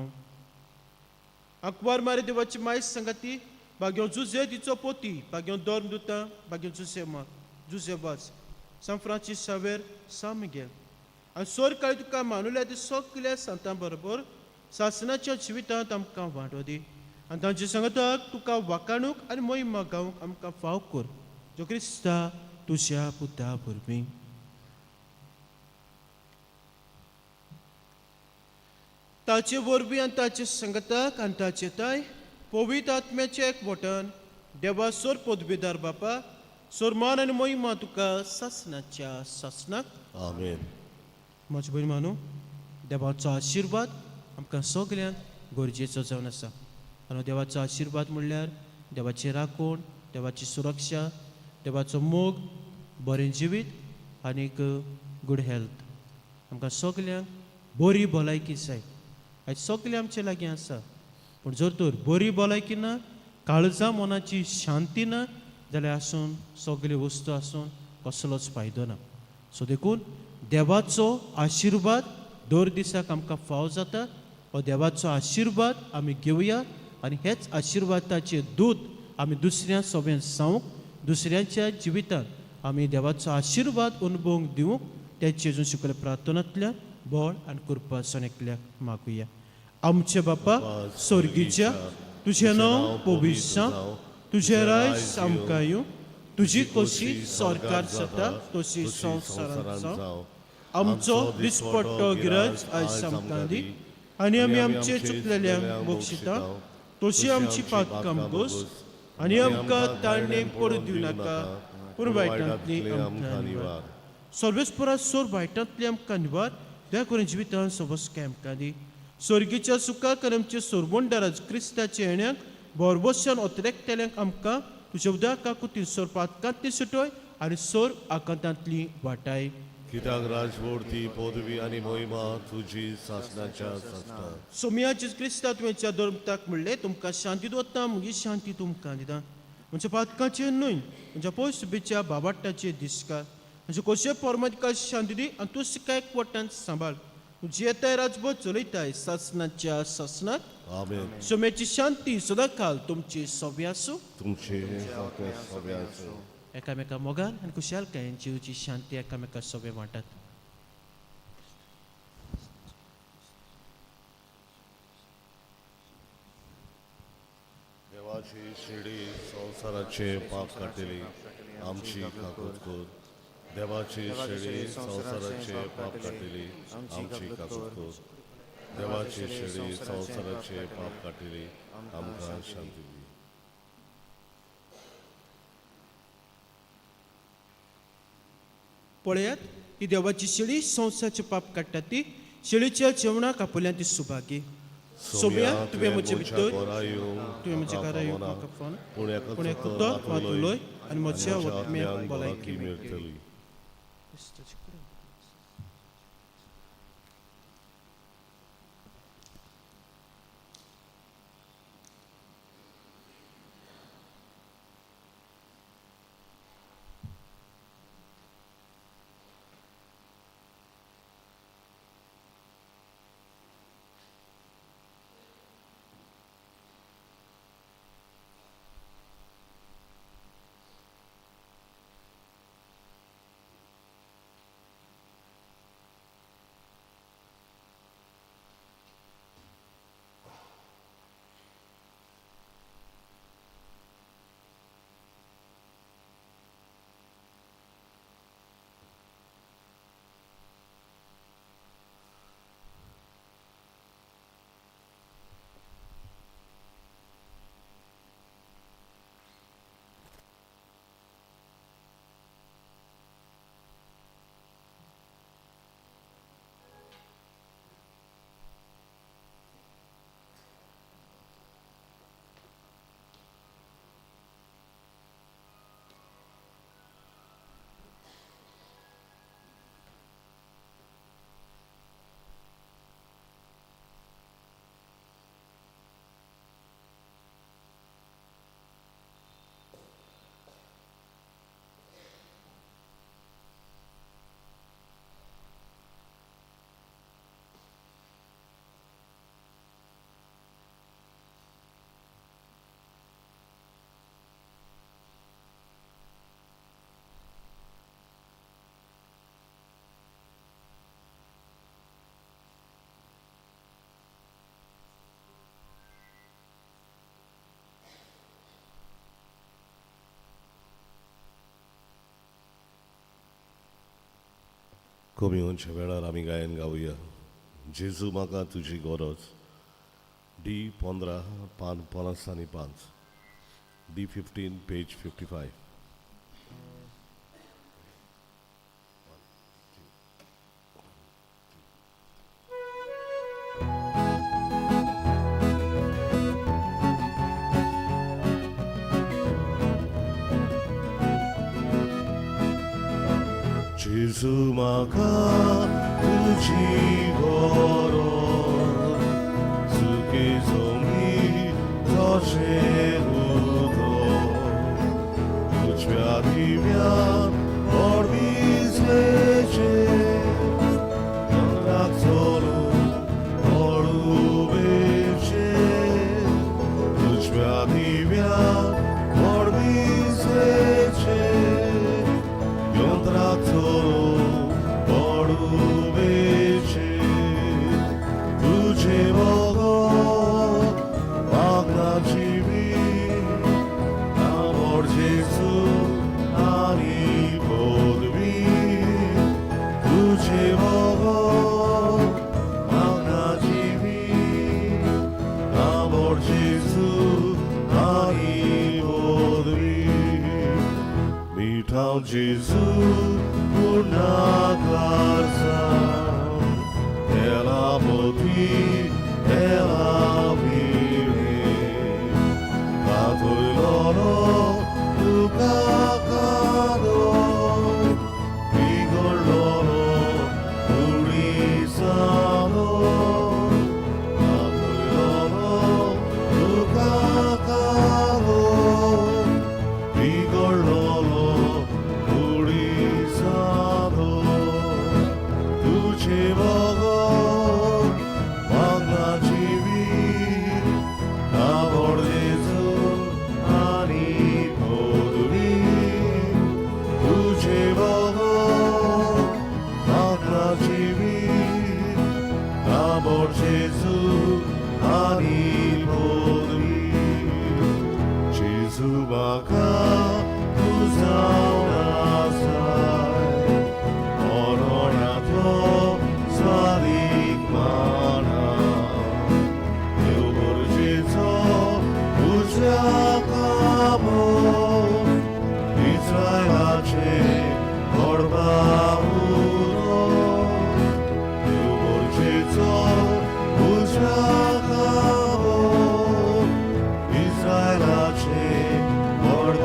आंकवार मारे देवाची मायस सांगाती भाग्यो जुजे तिचो पोती, भाग्यो धर्म दुता, भाग्यो जुजे मा जुजे वास, सांत फ्रांसीस शावेर, सा मिगेल आनी सोर काळी तुका मानुल्या ते सगल्या सांतां बरोबर सासनाच्या जिवितांत आमकां वांटो दी आनी तांचे सांगाताक तुका वाकाणूक आनी मोहिमा गावंक आमकां फाव कर, जो क्रिस्ता तुज्या पुता वरवीं. ताचे वरवीं आनी ताचे संगताक आनी ताचे ताय पवित्र आत्म्याचे एकवटान देवा सोर पदवीदार बापा, सोरमान आनी मोहिमा तुका सासनाच्या सासनाक. आमेन. म्हजे भयण मानू, देवाचो आशिर्वाद आमकां सगल्यांक गरजेचो जावन आसा. आनी देवाचो आशिर्वाद म्हणल्यार देवाची राखण, देवाची सुरक्षा, देवाचो मोग, बरें जिवीत आनीक गुड हेल्थ. आमकां सगल्यांक बरी भलायकी जाय. आयज सगळें आमचे लागीं आसा, पूण जर तर बरी भलायकी ना, काळजा मनाची शांती ना जाल्यार आसून सगळ्यो वस्तू आसून कसलोच फायदो ना. सो देखून देवाचो आशिर्वाद दर दिसाक आमकां फाव जाता. हो देवाचो आशिर्वाद आमी घेवया आनी हेच आशिर्वादाचे दूत आमी दुसऱ्या सोब्यान सावंक, दुसऱ्यांच्या जिवितांत आमी देवाचो आशिर्वाद अनुभवूंक दिवंक त्या जेजून शिकयल्ल्या प्रार्थनांतल्यान बळ आनी कृपा एकल्याक मागुया. आमचे बापा स्वर्गीच्या, तुजें नांव पवित्र जावं, तुजें राज आमकां येवं, तुजी खोशी सरकार जाता तशी संवसारांत जावं. आमचो दिसपट्टो गिराज आयज आमकां दी आनी आमी आमचे चुकलेल्यांक बक्षिता तशी आमची पातकां गोस आनी आमकां ताळणे पडून दिवं नाका, पूण वायटांतली आमकां निवार. सर्वेस्परा सोर वायटांतली आमकां निवार, त्या करून जिवितान सबस्काय आमकां दी. स्वर्गीच्या सुखाक आनी आमच्या सोरबोंडाराज क्रिस्ताच्या येण्याक भरभोशान अतिरेकतल्यांक आमकां तुज्या उदका कुतीन सोर पातकांतली सुटोय आनी सोर आकांतांतली वाटाय. कित्याक राजवडती पदवी आनी मोहिमा तुजी सासणाच्या सासणा. सोमिया जेजू क्रिस्ता तुवें धर्मताक म्हणलें, तुमकां शांती दवरता, म्हजी शांती तुमकां दिता. म्हज्या पातकाचेर न्हय, म्हज्या पयसुबीच्या बाबाट्टाचेर दिसका. म्हजे कशे परमातिका शांती दी आनी तूं काय वट्टान सांबाळ. तूं जियेताय राजभर चलयताय सासणाच्या सासणाक. आमेन. सोम्याची शांती सदांकाल तुमची सव्य आसूं. तुमचे सगळे आसूं. एकामेका मोगान आनी खुशालकायेन जिवची शांती एकामेका सगळे वांटात. देवाची शिडी संवसाराचे पाप काडटली आमची काकूत कर. देवाची शिडी संवसाराचे पाप काडटली आमची काकूत कर. देवाची शिडी संवसाराचे पाप काडटली आमकां शांती दी. पळयात, ही देवाची शेळी संवसाराचे पाप काडटा ती शेळीच्या जेवणाक आपल्यान ती सुभागी. सोम्या तुवें म्हजे भितर तुवें म्हज्या घरा येवंक म्हाका फोन, पूण एक उतर मात उलय आनी म्हज्या आत्म्याक भलायकी मेळटली. कमी येवच्या वेळार आमी गायन गावया. जेजू म्हाका तुजी गरज. डी 15 पान 55, डी 15 पेज 55. जेजू म्हाका तुजी गरज, सुके जमी तशें उदक, उजव्या दिव्यान व्हड भिजलेचें, रंगाक चलून पडुबेचें, उजव्या दिव्यान व्हड भिजलेचें, यंत्राक चलून पडुबेचें, तुजें बगर मागना जिवीत, आवड जेजू आनी पदवी, तुजें बगर मागना जिवीत, आवड जेजू उठाव जेजू गुणाकार जाव तेला मोती तेला विणे कातोयलोलो तुका कादो बिगडलोलो कुडीसालो कातोयलोलो तुका कादो बिगडलोलो कुडीसालो तुझे बगर मागना जिवीत आवड जेजू आनी पदवी तुझे बगर मागना जिवीत आवड जेजू आनी पदवी जेजू म्हाका तूं जावन आसाय मरणांतलो स्वादीक माना देव गरजेचो उजव्या कामो इस्रायलाचे व्हड उरो देव गरजेचो उजव्या कामो इस्रायलाचे व्हड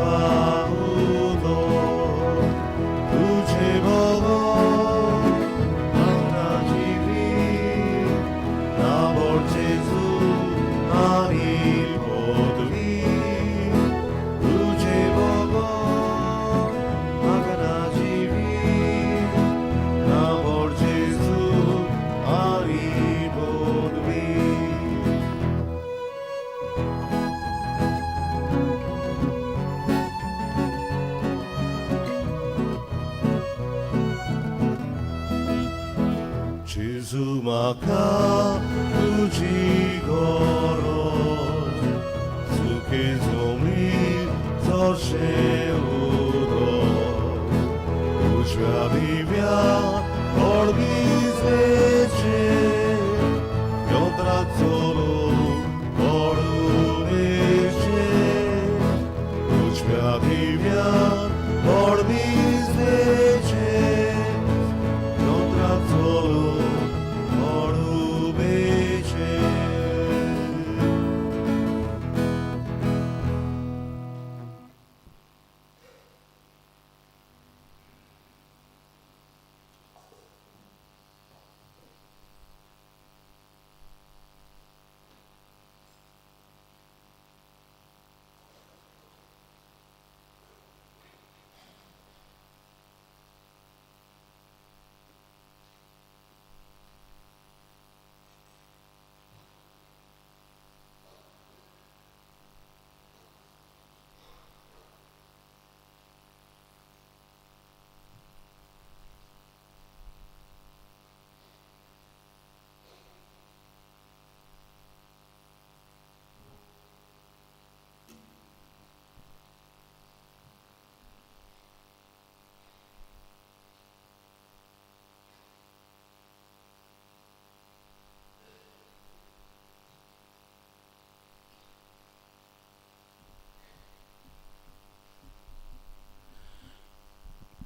उरो तुझे बगर मागना जिवीत नामोर जेजू आनी पदवी तुझे बगर मागना जिवीत नामोर जेजू आनी पदवी. जेजू म्हाका तुजी गरज सुके जमनी चडशें उदक उजव्या दिव्या वेचें यंत्राक चलूंक पडूं वेचें उजव्या दिव्या वेचें यंत्राक चलूंक पडूं वेचें.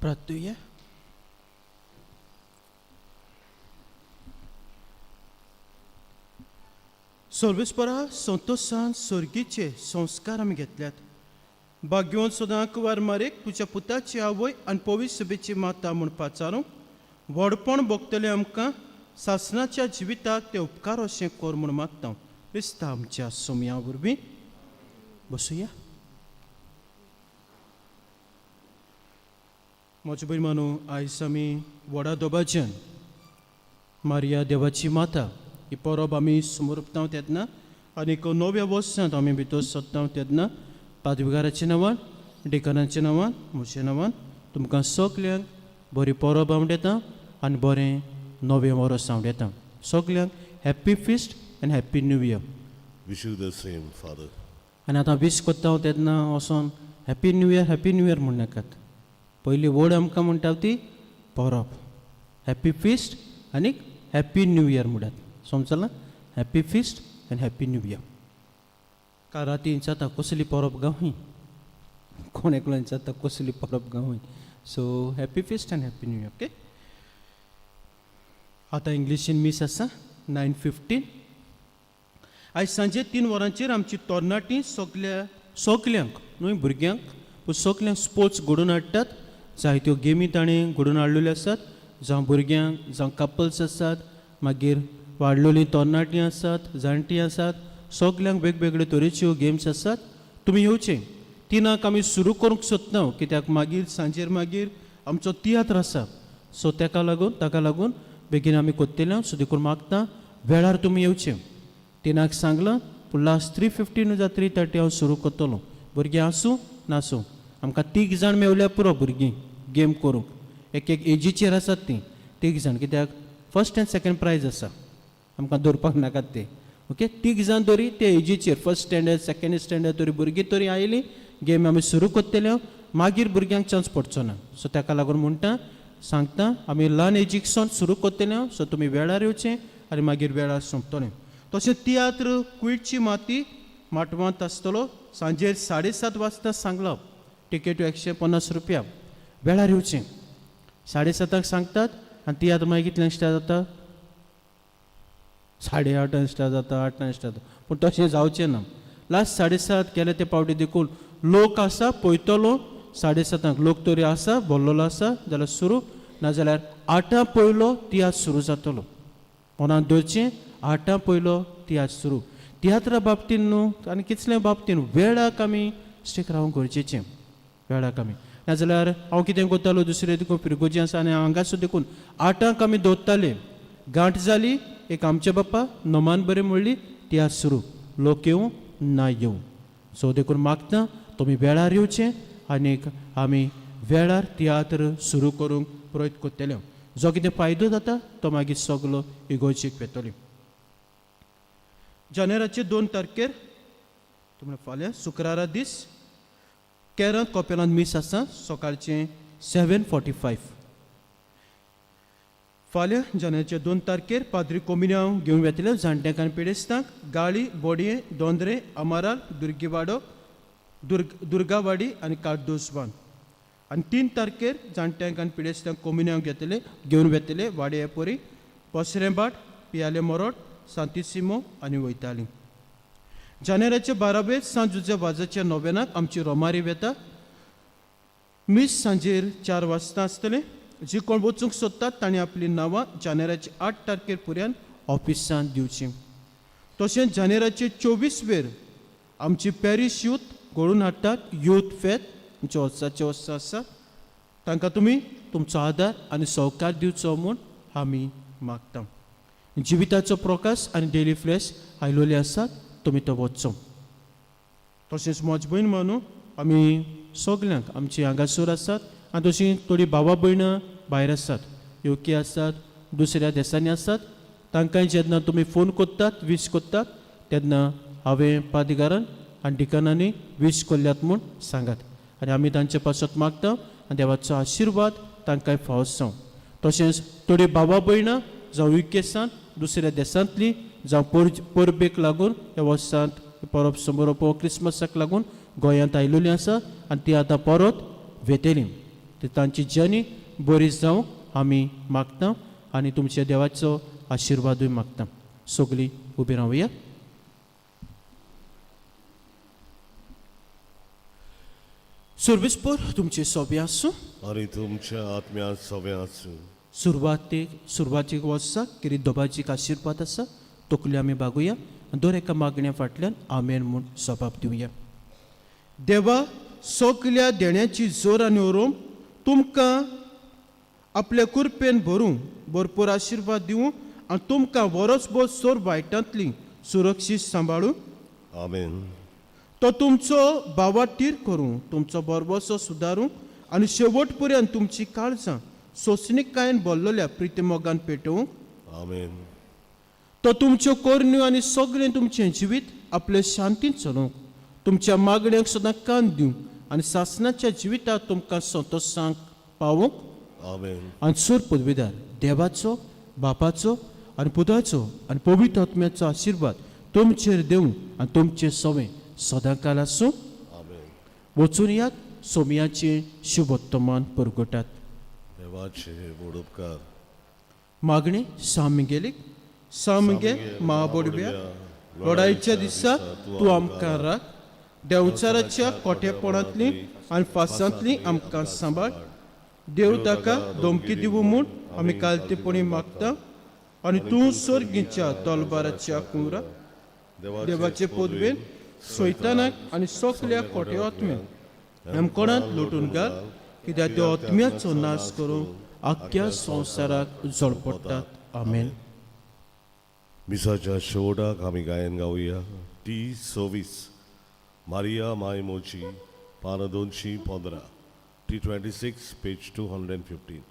प्रार्थुया. सर्वेस्परा संतोशान सर्गीचे संस्कार आमी घेतल्यात. भाग्यवंत सदां कुवार मारेक तुज्या पुताची आवय आनी पवित्र सभेची माता म्हूण पाचारूंक व्हडपण भोगतलें आमकां सासणाच्या जिविताक ते उपकार अशें कर म्हूण मागता क्रिस्ता आमच्या सोमया वरवीं. बसुया. म्हज्या भयमानो, आयज आमी व्हडा दबाज्यान मारिया देवाची माता ही परब आमी समर्पता तेन्ना आनीक नव्या वर्सांत आमी भितर सरता तेन्ना पादविगाराच्या नांवान, डिकनाच्या नांवान, म्हज्या नांवान तुमकां सगल्यांक बरी परब आवडटा आनी बरें नवें वर्स आवडटा. सगल्यांक happy feast and happy new year. Wish you the same, Father. आनी आतां वीश करता हांव तेन्ना वचोन happy new year, happy new year म्हण नाकात. पयली व्हड आमकां म्हणटा ती परब, हॅप्पी फिस्ट आनी हॅप्पी न्यू इयर म्हणटात. समजलां? Happy feast and happy new year. काल राती जाता कसली परब गाव ही. कोण एकलो विचारता कसली परब गांव. So happy feast and happy new year. Okay, आतां इंग्लिशीन मीस आसा 9:15. आयज सांजे 3 वरांचेर आमची तरणाटी सगल्या सगल्यांक न्हय भुरग्यांक पूण सगल्यांक स्पोर्ट्स घडोवन हाडटात. जायत्यो गेमी ताणें घडोवन हाडलेल्यो आसात, जावं भुरग्यांक जावं कपल्स आसात, मागीर वाडलेलीं तरणाटीं आसात, जाणटीं आसात, सगल्यांक वेगवेगळे तरेच्यो गेम्स आसात. तुमी येवचें. 3 आमी सुरू करूंक सोदता कित्याक मागीर सांजेर मागीर आमचो तियात्र आसा. सो ताका लागून बेगीन आमी कोत्तले. सो देखून मागता वेळार तुमी येवचें. 3 सांगलां पूण लास्ट 3:15 जावं 3:30 हांव सुरू करतलो. भुरगीं आसूं नासूं आमकां 3 जाण मेवल्यार पुरो भुरगीं गेम करूंक. एक एक एजीचेर आसात तीं 3 जाण, कित्याक फर्स्ट एंड सेकेंड प्रायज आसा, आमकां दवरपाक नाकात ते. ओके, 3 जाण तरी ते एजीचेर फर्स्ट स्टँडर्ड सेकेंड स्टँडर्ड तरी भुरगीं तरी आयलीं गेम आमी सुरू करतले, मागीर भुरग्यांक चान्स पडचो ना. सो ताका लागून म्हणटा सांगता आमी ल्हान एजीक सावन सुरू करतले. सो तुमी वेळार येवचें आनी मागीर वेळार सोंपतलें. तशें तियात्र कुयटची माती माटवांत आसतलो सांजेर 7:30 वाजता सांगलां. टिकेट 150 रुपया. वेळार येवचें. 7:30 सांगतात आनी तियात्र मागीर कितल्यांक स्टार्ट जाता? 8:30 स्टार्ट जाता, 8 स्टार्ट जाता. पूण तशें जावचें ना. लास्ट 7:30 केले ते पावटी देखून लोक आसा पळयतलो 7:30 लोक तरी आसा बोल्लोलो आसा जाल्यार सुरू, नाजाल्यार 8 पयलो तियात्र सुरू जातलो. मनांत दवरचें 8 पयलो तियात्र सुरू. तियात्रा बाबतीन न्हू आनी कितले बाबतीन वेळाक आमी स्टीक रावंक गरजेचें, वेळाक आमी. नाजाल्यार हांव कितें करतालो दुसरें देखून फिरगोजी आसा आनी हांगासर देखून 8 आमी दवरताले. गांठ जाली एक आमच्या बाप्पा नमान बरें म्हणली तियात्र सुरू, लोक येवं ना येवं. सो देखून मागता तुमी वेळार येवचें आनीक आमी वेळार तियात्र सुरू करूंक प्रयत्न करतले. जो कितें फायदो जाता तो मागीर सगलो इगोर्जीक वेतली. जानेराचे 2 तारखेर तुमकां फाल्यां शुक्रारा दीस केरळ कोपेलांत मीस आसा सकाळचें 7:45. फाल्यां जानेराचे 2 तारखेर पाद्री कोमिन्यांव घेवन वेतले जाणट्यांक आनी पिडेस्तांक गाळी, बोडये, दोंदरे, अमाराल, दुर्गीवाडो, दुर्गावाडी आनी कार्दोजबान. आनी 3 तारखेर जाणट्यांक आनी पिडेस्तांक कोमिन्यांव घेतले घेवन वेतले वाडये पोरी, पसरेंबाट, पियाले मोरोड, सांतिसिमो आनी वयताली. जानेराचे 12 सांत जुजे वाजाच्या नोवेनाक आमची रोमारी वेता. मीस सांजेर 4 वाजता आसतलें. जी कोण वचूंक सोदतात तांणी आपलीं नांवां जानेराचे 8 तारखेर पुऱ्यान ऑफिसान दिवची. तशेंच जानेराचे 24 वेर आमची पॅरीश यूथ घडोवन हाडटात यूथ फेत आमचे वर्साचे वर्सां आसा. तांकां तुमी तुमचो आदार आनी सहकार दिवचो म्हूण आमी मागता. जिविताचो प्रकाश आनी डेली फ्लॅश आयलोले आसात, तुमी तो वचचो. तशेंच म्हज भयण म्हणून आमी सगल्यांक आमची हांगासर आसात आनी तशीं थोडीं भावा भयणां भायर आसात, युके आसात, दुसऱ्या देशांनी आसात. तांकां जेन्ना तुमी फोन करतात वीश करतात तेन्ना हांवें पादिगारान आनी डिकनांनी वीश कोल्ल्यात म्हूण सांगात आनी आमी तांचे पासत मागता आनी देवाचो आशिर्वाद तांकां फावो जावं. तशेंच थोडीं भावा भयणां जावं युकेसान दुसऱ्या देशांतलीं जावं परबेक लागून ह्या वर्सांत परब समारोप क्रिसमसाक लागून गोंयांत आयलेलीं आसा आनी ती आतां परत वेतली. ती तांची जर्नी बरी जावंक आमी मागता आनी तुमच्या देवाचो आशिर्वादूय मागता. सगळीं उबी रावया. सर्वेस्पर तुमचे सोबे आसूं आनी तुमच्या आत्म्यांत सोबे आसूं. सुरवातीक वर्साक कितें दोबाजीक आशिर्वाद आसा तकल्यो आमी बागुया आनी दर एका मागण्या फाटल्यान आमेन म्हूण सबाब दिवया. देवा सगल्या देण्याची जोर आनी ओरोम तुमकां आपल्या कुरपेन भरूं भरपूर आशिर्वाद दिवं आनी तुमकां वरसभर सोर वायटांतली सुरक्षीत सांबाळूं. आमेन. तो तुमचो बावाटीर करूं, तुमचो बरबसो सुदारूं आनी शेवट पर्यंत तुमची काळजां सोंसणीकायेन भरलेल्या प्रितीमोगान पेटोवंक. आमेन. तो तुमच्यो करण्यो आनी सगळें तुमचें जिवीत आपले शांतीन चलोवंक, तुमच्या मागण्यांक सदां कान दिवंक आनी सासणाच्या जिवितांत तुमकां संतोशांक पावोवंक. आमेन. आनी सोर पदवीदार देवाचो, बापाचो आनी पुताचो आनी पवित्र आत्म्याचो आशिर्वाद तुमचेर देवूं आनी तुमचें सवें सदांकाल आसूं. आमेन. वचून यात, सोमयाचें शुभोत्तमान परगटात. देवाचे व्हड उपकार. मागणी सामगेलीक. सामगे महाबोडव्या, लढाईच्या दिसा तूं आमकां राख. देंवचाराच्या कोठेपणांतली आनी फासांतली आमकां सांबाळ. देव ताका धमकी दिवूं म्हूण आमी कालतेपणी मागता आनी तूं सर्गीच्या तलवाराच्या कुंवरा देवाचे पदवेन सैतानाक आनी सगल्या खोटे आत्म्याक हेमकोणांत लोटून घाल, कित्याक त्या आत्म्याचो नाश करूंक आख्ख्या संवसाराक जळपडटात. आमेन. मिसाच्या शेवटाक आमी गायन गावया टी 26, मारिया माय मोची, पानां 215, T 26, page 215.